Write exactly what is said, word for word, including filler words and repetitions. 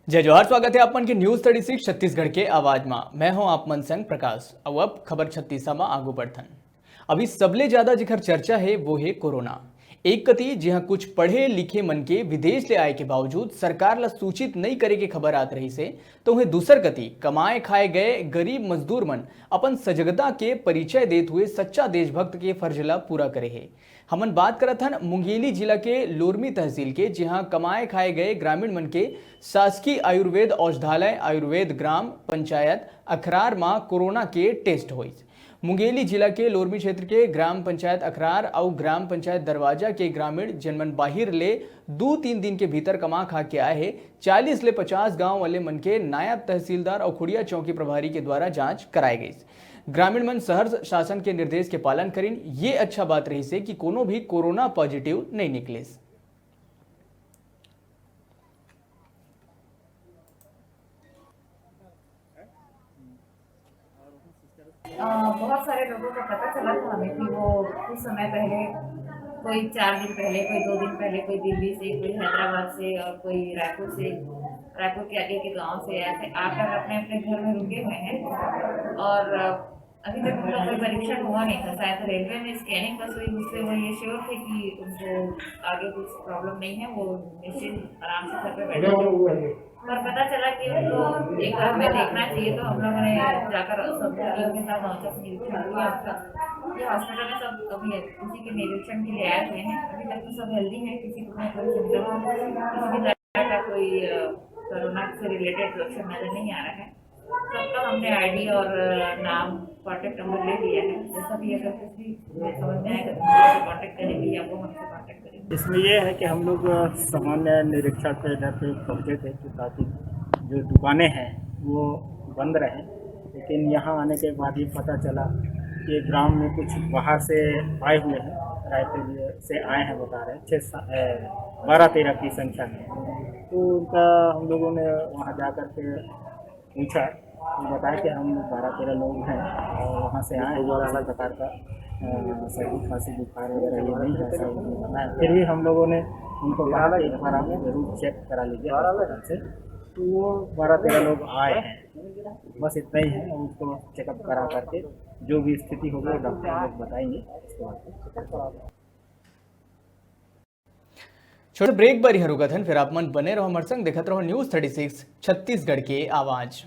जय जोहार, स्वागत है आप मन के News thirty six छत्तीसगढ़ के आवाज मा। मैं हूं आप मन संग प्रकाश। अउ अब खबर छत्तीसा मा आगू बढ़थन। अभी सबले ज्यादा जेकर चर्चा है वो है कोरोना। एक कती जिहां कुछ पढ़े लिखे मन के विदेश ले आए के बावजूद सरकार ला सूचित नई करे के खबर आत रहिस हे, तो वहीं दूसर कती कमाए खाए गए गरीब मजदूर मन अपन सजगता के परिचय देत हुए सच्चा देशभक्त के फर्ज ला पूरा करे हे। हमन बात करत हन मुंगेली जिला के लोरमी तहसील के, जिहां कमाए खाए गए ग्रामीण मन के शासकीय आयुर्वेद औषधालय आयुर्वेद ग्राम पंचायत अखरार मा कोरोना के टेस्ट होइस। मुंगेली जिला के लोरमी क्षेत्र के ग्राम पंचायत अखरार अउ ग्राम पंचायत दरवाजा के ग्रामीण, जेमन बाहिर ले दू तीन दिन के भीतर कमा खा के आए हे, चालीस ले पचास गांव वाले मन के नायब तहसीलदार अउ खुड़िया चौकी प्रभारी के द्वारा जांच कराए गइस। ग्रामीण मन सहर्ष शासन के निर्देश के पालन करिन। ये अच्छा बात रहिस हे कि कोनो भी कोरोना पॉजिटिव नइ निकलिस। अ, बहुत सारे लोगों को पता चला था हमें कि वो कुछ समय पहले कोई चार दिन पहले, कोई दो दिन पहले, कोई दिल्ली से, कोई हैदराबाद से और कोई रायपुर से, रायपुर के आगे के गांव से, ऐसे आकर अपने अपने घर में रुके हुए हैं। और अभी तक उनका कोई परीक्षण हुआ नहीं था। शायद रेलवे में स्कैनिंग बस हुई, उससे वो ये श्योर थे कि उनको आगे कुछ प्रॉब्लम नहीं है, वो निश्चित आराम से घर पे बैठे। पर पता चला कि उनको एक बार हमें देखना चाहिए, तो हम लोगों ने जाकर सब लोगों के साथ औचक निरीक्षण किया उसका। ये हॉस्पिटल में सब अभी उसी के निरीक्षण के लिए आए हुए हैं। अभी तक तो सब हेल्दी हैं, किसी को कोई सिम्टम, किसी भी तरह का कोई कोरोना से रिलेटेड लक्षण नजर नहीं आ रहा है। सबका हमने आईडी और नाम, कॉन्टैक्ट नंबर ले लिया है। जैसा भी अगर कुछ भी समझ में आएगा तो हमसे कॉन्टैक्ट करेंगे या वो हमसे कॉन्टैक्ट करेंगे। इसमें ये है कि हम लोग सामान्य निरीक्षण पे इधर पे पहुँचे थे, तो ताकि जो दुकानें हैं वो बंद रहें। लेकिन यहाँ आने के बाद ये पता चला कि ग्राम में कुछ बाहर से आए हुए हैं, रायपुर से आए हैं, बता रहे हैं, छः बारह तेरह की संख्या में। तो उनका हम लोगों ने वहाँ जा कर के पूछा, तो बताया कि हम बारह तेरह लोग हैं और वहाँ से आए हैं, किसी प्रकार का सर्दी खांसी बुखार वगैरह ये नहीं है, ऐसा उन्होंने बताया। फिर भी हम लोगों ने उनको कहा कि एक बार आप जरूर चेक करा लीजिए हॉस्पिटल से। तो वो बारह तेरह लोग आए हैं, बस इतना ही है। उनको चेकअप करा करके जो भी स्थिति होगी वो डॉक्टर लोग बताएंगे, उसके बाद। छोटे ब्रेक बर इहाँ रुकत हन, फिर आप मन बने रहो हमर संग, देखत रहो News thirty six छत्तीसगढ़ के आवाज।